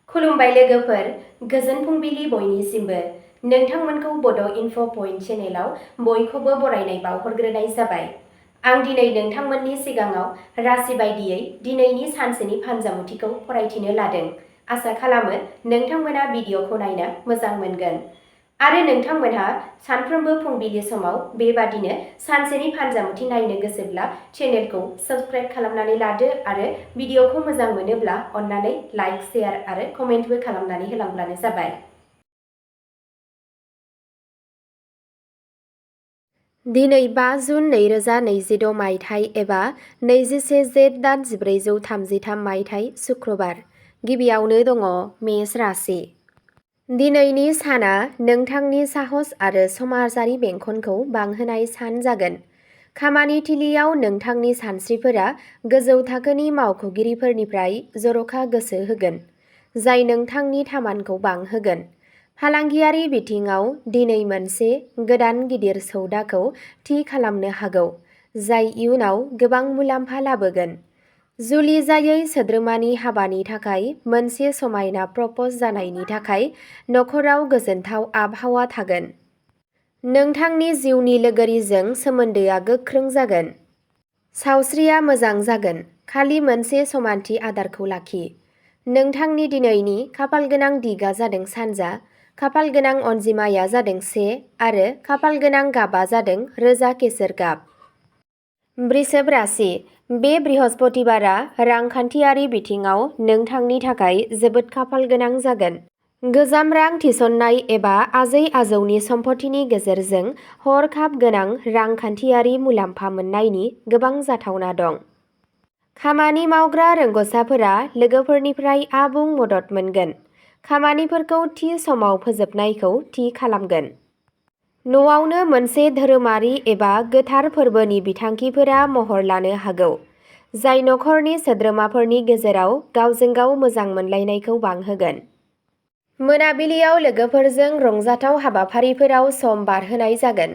खुलुमबाय लोगोफोर, गोजोन फुंबिलि बयनिसिमबो। नोंथांमोनखौ बड' इनफ' पइन्ट चेनेलाव बयखौबो बरायनाय बावहरग्रोनाय जाबाय। आं दिनै नोंथांमोननि सिगाङाव राशि बायदियै दिनैनि सानसेनि फानजामुथिखौ फरायथिनो लादों। आसा खालामो नोंथांमोना भिडिअ'खौ नायनो मोजां मोनगोन। आरो नोंथांमोनहा सानफ्रोमबो फुंबिलि समाव बेबादिनो सानसेनि फानजामुथि नायनो गोसोब्ला चेनेलखौ साबस्क्राइब खालामनानै लादो आरो भिडिअ'खौ मोजां मोनोब्ला अन्नानै लाइक, शेयार आरो कमेन्टबो खालामनानै होलांब्लानो जाबाय। दिनै 5 जुन 2026 मायथाइ एबा 21 जेठ दान 1433 मायथाइ शुक्रबार। गिबियावनो दङ मेष राशि। दिनैनि साना नोंथांनि साहस आरो समाजारि बेंखनखौ बांहोनाय सान जागोन। खामानि थिलियाव नोंथांनि सानस्रिफोरा गोजौ थाखोनि मावख'गिरिफोरनिफ्राय जर'खा गोसो होगोन, जाय नोंथांनि थामानखौ बांहोगोन। फालांगियारि बिथिङाव दिनै मोनसे गोदान गिदिर सौदाखौ थि खालामनो हागौ, जाय इयुनाव गोबां मुलाम्फा लाबोगोन। जुलि जायै सोद्रोमानि हाबानि थाखाय मोनसे समायना प्रप'ज जानायनि थाखाय नखराव गोजोनथाव आबहावा थागोन। नोंथांनि जिउनि लोगोरिजों सोमोन्दोआ गोख्रों जागोन। सावस्रिया मोजां जागोन, खालि मोनसे समानथि आदारखौ लाखि। नोंथांनि दिनैनि खाफालगोनां दिगा जादों सानजा, खाफालगोनां अनजिमाया जादों 1 आरो खाफालगोनां गाबआ जादों रोजा केसर गाब। वृषभ राशि। बे बृहस्पतिबारा रांखान्थियारि बिथिङाव नोंथांनि थाखाय जोबोद खाफालगोनां जागोन। गोजाम रां थिसननाय एबा आजै-आजौनि सम्पथिनि गेजेरजों हरखाब गोनां रांखान्थियारि मुलाम्फा मोन्नायनि गोबां जाथावना दं। खामानि मावग्रा रोंग'साफोरा लोगोफोरनिफ्राय आबुं मदद मोनगोन। खामानिफोरखौ थि समाव फोजोबनायखौ थि खालामगोन। न'आवनो मोनसे धोरोमारि एबा गोथार फोरबोनि बिथांखिफोरा महर लानो हागौ, जाय नखरनि सोद्रोमाफोरनि गेजेराव गावजों-गाव मोजां मोनलायनायखौ बांहोगोन। मोनाबिलियाव लोगोफोरजों रंजाथाव हाबाफारिफोराव सम बारहोनाय जागोन।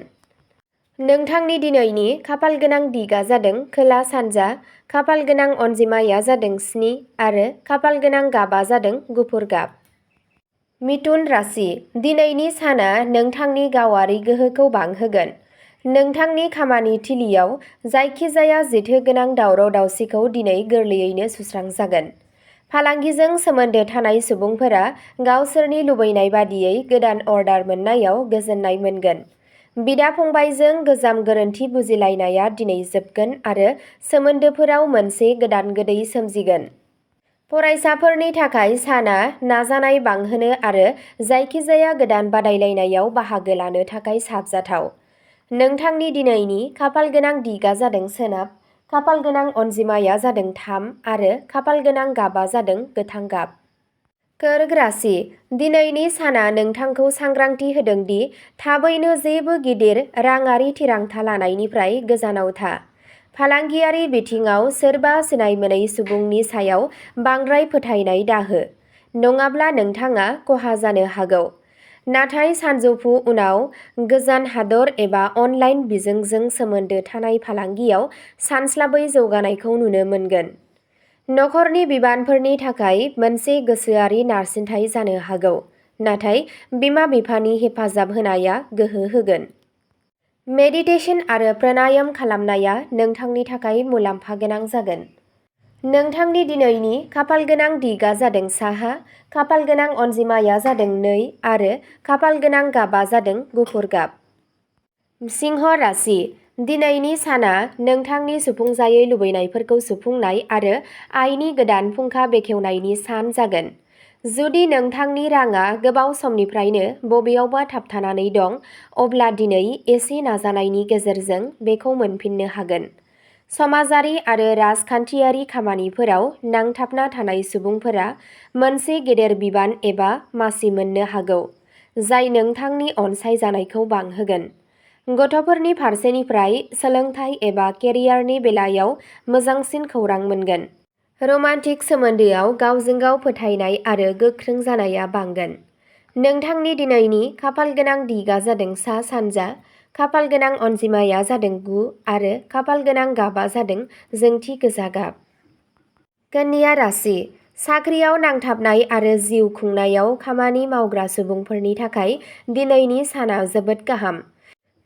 नोंथांनि दिनैनि खाफालगोनां दिगा जादों खोला-सानजा, खाफालगोनां अनजिमाया जादों 7 आरो खाफालगोनां गाबआ जादों गुफुर गाब। मिथुन राशि। दिनैनि साना नोंथांनि गावारि गोहोखौ बांहोगोन। नोंथांनि खामानि थिलियाव जायखिजाया जेथोगोनां दावराव-दावसिखौ दिनै गोरलैयैनो सुस्रांजागोन। फालांगिजों सोमोन्दो थानाय सुबुंफोरा गावसोरनि लुबैनाय बादियै गोदान अर्डार मोननायाव गोजोननाय मोनगोन। बिदा-फंबायजों गोजाम गोरोन्थि बुजिलायनाया दिनै जोबगोन आरो सोमोन्दोफोराव मोनसे गोदान गोदै सोमजिगोन। फरायसाफोरनि थाखाय साना नाजानाय बांहोनो आरो जायखिजाया गोदान बादायलायनायाव बाहागो लानो थाखाय साबजाथाव। नोंथांनि दिनैनि खाफालगोनां दिगा जादों सोनाब, खाफालगोनां अनजिमाया जादों 3 आरो खाफालगोनां गाबआ जादों गोथां गाब। कर्क राशि। दिनैनि साना नोंथांखौ सांग्रांथि होदों दि थाबैनो जेबो गिदिर राङारि थिरांथा लानायनिफ्राय गोजानाव था। फालांगियारि बिथिङाव सोरबा सिनायमोनै सुबुंनि सायाव बांद्राय फोथायनाय दाहो, नङाब्ला नोंथाङा खहा जानो हागौ। नाथाय सानजौफु उनाव गोजान हादर एबा अनलाइन बिजोंजों सोमोन्दो थानाय फालांगियाव सानस्लाबै जौगानायखौ नुनो मोनगोन। नखरनि बिबानफोरनि थाखाय मोनसे गोसोआरि नारसिनथाय जानो हागौ, नाथाय बिमा-बिफानि हेफाजाब होनाया गोहो होगोन। मेडिटेशन आरो प्राणायाम खालामनाया नोंथांनि थाखाय मुलाम्फा गोनां जागोन। नोंथांनि दिनैनि खाफालगोनां दिगा जादों साहा, खाफालगोनां अनजिमाया जादों 2 आरो खाफालगोनां गाबआ जादों गुफुर गाब। सिंह राशि। दिनैनि साना नोंथांनि सुफुंजायै लुबैनायफोरखौ सुफुंनाय आरो आयनि गोदान फुंखा बेखेवनायनि सान जागोन। जुदि नोंथांनि रांआ गोबाव समनिफ्रायनो बबेयावबा थाबथानानै दं, अब्ला दिनै एसे नाजानायनि गेजेरजों बेखौ मोनफिननो हागोन। समाजारि आरो राजखान्थियारि खामानिफोराव नांथाबना थानाय सुबुंफोरा मोनसे गेदेर बिबान एबा मासि मोननो हागौ, जाय नोंथांनि अनसायजानायखौ बांहोगोन। गथ'फोरनि फारसेनिफ्राय सोलोंथाय एबा केरियारनि बेलायाव मोजांसिन खौरां मोनगोन। रमान्टिक सोमोन्दोआव गावजों-गाव फोथायनाय आरो गोख्रों जानाया बांगोन। नोंथांनि दिनैनि खाफालगोनां दिगा जादों सा-सानजा, खाफालगोनां अनजिमाया जादों 9 आरो खाफालगोनां गाबआ जादों जोंथि गोजा गाब। कन्या राशि। साख्रियाव नांथाबनाय आरो जिउ खुंनायाव खामानि मावग्रा सुबुंफोरनि थाखाय दिनैनि साना जोबोद गाहाम।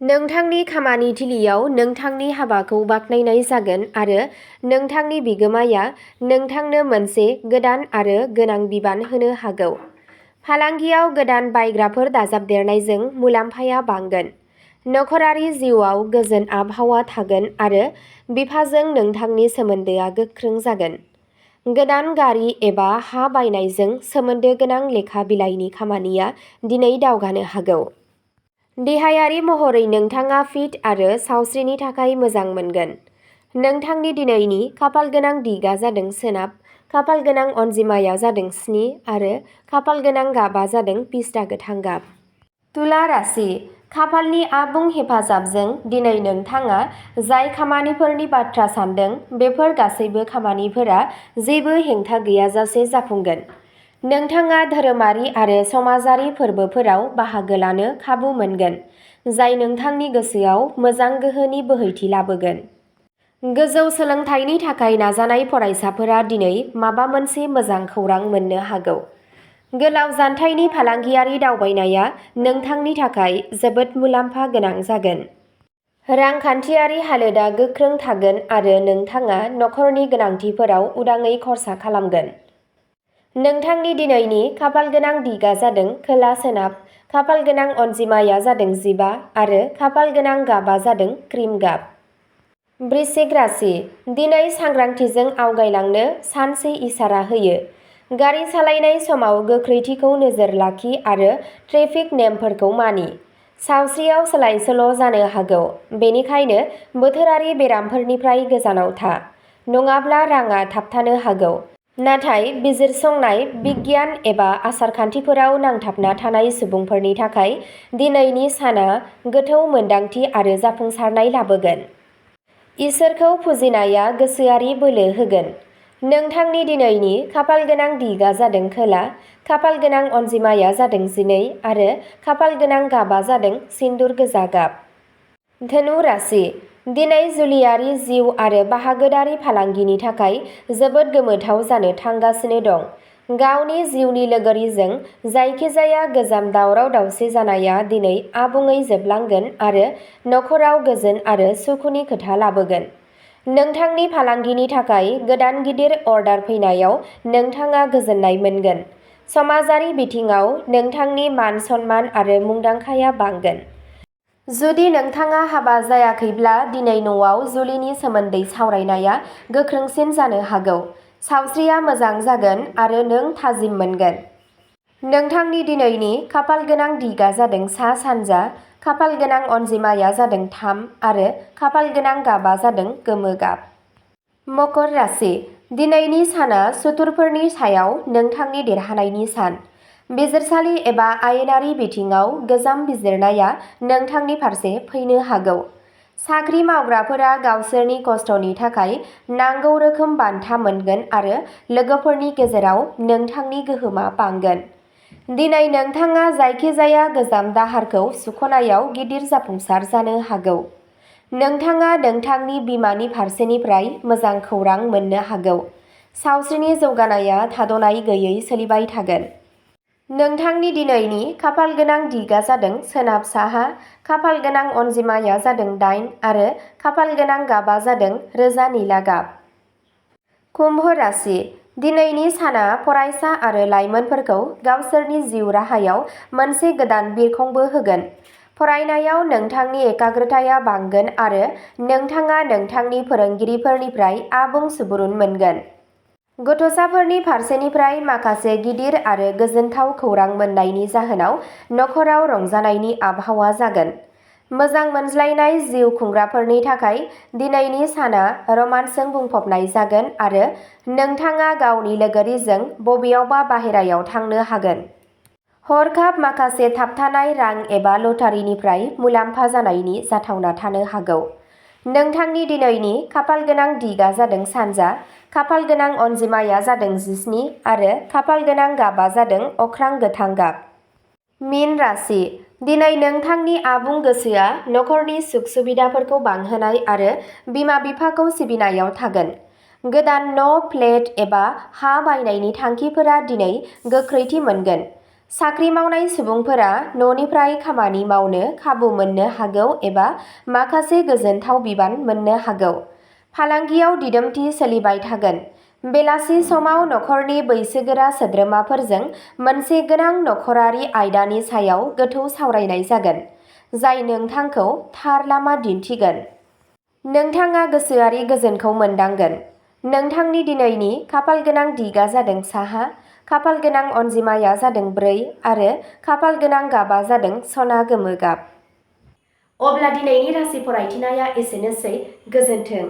नोंथांनि खामानि थिलियाव नोंथांनि हाबाखौ बाख्नायनाय जागोन आरो नोंथांनि बिगोमाया नोंथांनो मोनसे गोदान आरो गोनां बिबान होनो हागौ। फालांगियाव गोदान बायग्राफोर दाजाबदेरनायजों मुलाम्फाया बांगोन। नखरारि जिउआव गोजोन आबहावा थागोन आरो बिफाजों नोंथांनि सोमोन्दोआ गोख्रों जागोन। गोदान गारि एबा हा बायनायजों सोमोन्दो गोनां लेखा बिलाइनि खामानिया दिनै दावगानो हागौ। देहायारि महरै नोंथाङा फिट आरो सावस्रिनि थाखाय मोजां मोनगोन। नोंथांनि दिनैनि खाफालगोनां दिगा जादों सोनाब, खाफालगोनां अनजिमाया जादों 7 आरो खाफालगोनां गाबा जादों पिस्ता गोथां गाब। तुला राशि, खाफालनि आबुं हेफाजाबजों दिनै नोंथाङा जाय खामानिफोरनि बाथ्रा सानदों बेफोर गासैबो खामानिफोरा जेबो हेंथा गैयाजासे जाफुंगोन। नोंथाङा धोरोमारि आरो समाजारि फोरबोफोराव बाहागो लानो खाबु मोनगोन, जाय नोंथांनि गोसोआव मोजां गोहोनि बोहैथि लाबोगोन। गोजौ सोलोंथाइनि थाखाय नाजानाय फरायसाफोरा दिनै माबा मोनसे मोजां खौरां मोननो हागौ। गोलाव जानथायनि फालांगियारि दावबायनाया नोंथांनि थाखाय जोबोद मुलाम्फा गोनां जागोन। रांखान्थियारि हालोदआ गोख्रों थागोन आरो नोंथाङा नखरनि गोनांथिफोराव उदाङै खर्सा खालामगोन। नोंथांनि दिनैनि खाफालगोनां दिगा जादों खोला सोनाब, खाफालगोनां अनजिमाया जादों 15 आरो खाफालगोनां गाबा जादों क्रिम गाब। वृश्चिक राशि, दिनै सांग्रांथिजों आवगायलांनो सानसे इसारा होयो। गारि सालायनाय समाव गोख्रैथिखौ नोजोर लाखि आरो ट्रेफिक नेमफोरखौ मानि। सावस्रियाव सोलाय-सोल' जानो हागौ, बेनिखायनो बोथोरारि बेरामफोरनिफ्राय गोजानाव था, नङाब्ला रांआ थाबथानो हागौ। नाथाय बिजिरसंनाय, बिगियान एबा आसार-खान्थिफोराव नांथाबना थानाय सुबुंफोरनि थाखाय दिनैनि साना गोथौ मोनदांथि आरो जाफुंसारनाय लाबोगोन। इसोरखौ फुजिनाया गोसोआरि बोलो होगोन। नोंथांनि दिनैनि खाफालगोनां दिगा जादों खोला, खाफालगोनां अनजिमाया जादों 12 आरो खाफालगोनां गाबा जादों सिन्दुर गोजा गाब। धनु राशि, दिनै जुलियारि जिउ आरो बाहागोदारि फालांगिनि थाखाय जोबोद गोमोथाव जानो थांगासिनो दं। गावनि जिउनि लोगोरिजों जायखिजाया गोजाम दावराव-दावसि जानाया दिनै आबुङै जोबलांगोन आरो नखराव गोजोन आरो सुखुनि खोथा लाबोगोन। नोंथांनि फालांगिनि थाखाय गोदान गिदिर अर्डार फैनायाव नोंथाङा गोजोननाय मोनगोन। समाजारि बिथिङाव नोंथांनि मान-सन्मान आरो मुंदांखाया बांगोन। जुदि नोंथाङा हाबा जायाखैब्ला दिनै न'आव जुलिनि सोमोन्दै सावरायनाया गोख्रोंसिन जानो हागौ। सावस्रिया मोजां जागोन आरो नों थाजिम मोनगोन। नोंथांनि दिनैनि खाफालगोनां दिगा जादों सा-सानजा, खाफालगोनां अनजिमाया जादों 3 आरो खाफालगोनां गाबा जादों गोमो गाब। मकर राशि, दिनैनि साना सुथुरफोरनि सायाव नोंथांनि देरहानायनि सान। बिजिरसालि एबा आयेनारि बिथिङाव गोजाम बिजिरनाया नोंथांनि फारसे फैनो हागौ। साख्रि मावग्राफोरा गावसोरनि खस्थ'नि थाखाय नांगौ रोखोम बान्था मोनगोन आरो लोगोफोरनि गेजेराव नोंथांनि गोहोमा बांगोन। दिनै नोंथाङा जायखिजाया गोजाम दाहारखौ सुख'नायाव गिदिर जाफुंसार जानो हागौ। नोंथाङा नोंथांनि बिमानि फारसेनिफ्राय मोजां खौरां मोननो हागौ। सावस्रिनि जौगानाया थाद'नाय गैयै सोलिबाय थागोन। नोंथांनि दिनैनि खाफालगोनां दिगा जादों सोनाब-साहा, खाफालगोनां अनजिमाया जादों 8 आरो खाफालगोनां गाबा जादों रोजा निला गाब। कुम्भ राशि, दिनैनि साना फरायसा आरो लाइमोनफोरखौ गावसोरनि जिउ राहायाव मोनसे गोदान बिरखंबो होगोन। फरायनायाव नोंथांनि एकाग्रताया बांगोन आरो नोंथाङा नोंथांनि फोरोंगिरिफोरनिफ्राय आबुं सुबुरुन मोनगोन। गथ'साफोरनि फारसेनिफ्राय माखासे गिदिर आरो गोजोनथाव खौरां मोन्नायनि जाहोनाव नखराव रंजानायनि आबहावा जागोन। मोजां मोनज्लायनाय जिउ खुंग्राफोरनि थाखाय दिनैनि साना रमान्सजों बुंफबनाय जागोन आरो नोंथाङा गावनि लोगोरिजों बबेयावबा बाहेरायाव थांनो हागोन। हरखाब माखासे थाबथानाय रां एबा लटारिनिफ्राय मुलाम्फा जानायनि जाथावना थानो हागौ। नोंथांनि दिनैनि खाफालगोनां दिगा जादों सानजा, खाफालगोनां अनजिमाया जादों 17 आरो खाफालगोनां गाबा जादों अख्रां गोथां गाब। मीन राशि, दिनै नोंथांनि आबुं गोसोआ नखरनि सुख-सुबिदाफोरखौ बांहोनाय आरो बिमा-बिफाखौ सिबिनायाव थागोन। गोदान न', फ्लेट एबा हा बायनायनि थांखिफोरा दिनै गोख्रैथि मोनगोन। साख्रि मावनाय सुबुंफोरा न'निफ्राय खामानि मावनो खाबु मोननो हागौ एबा माखासे गोजोनथाव बिबान मोननो हागौ। फालांगियाव दिदोमथि सोलिबाय थागोन। बेलासि समाव नखरनि बैसोगोरा सोद्रोमाफोरजों मोनसे गोनां नखरारि आयदानि सायाव गोथौ सावरायनाय जागोन, जाय नोंथांखौ थार लामा दिन्थिगोन। नोंथाङा गोसोआरि गोजोनखौ मोनदांगोन। नोंथांनि दिनैनि खाफालगोनां दिगआ जादों साहा, खाफालगोनां अनजिमाया जादों 4 आरो खाफालगोनां गाबआ जादों सना गोमो गाब। अब्ला दिनैनि राशि फरायथिनाया एसेनोसै। गोजोन्थों।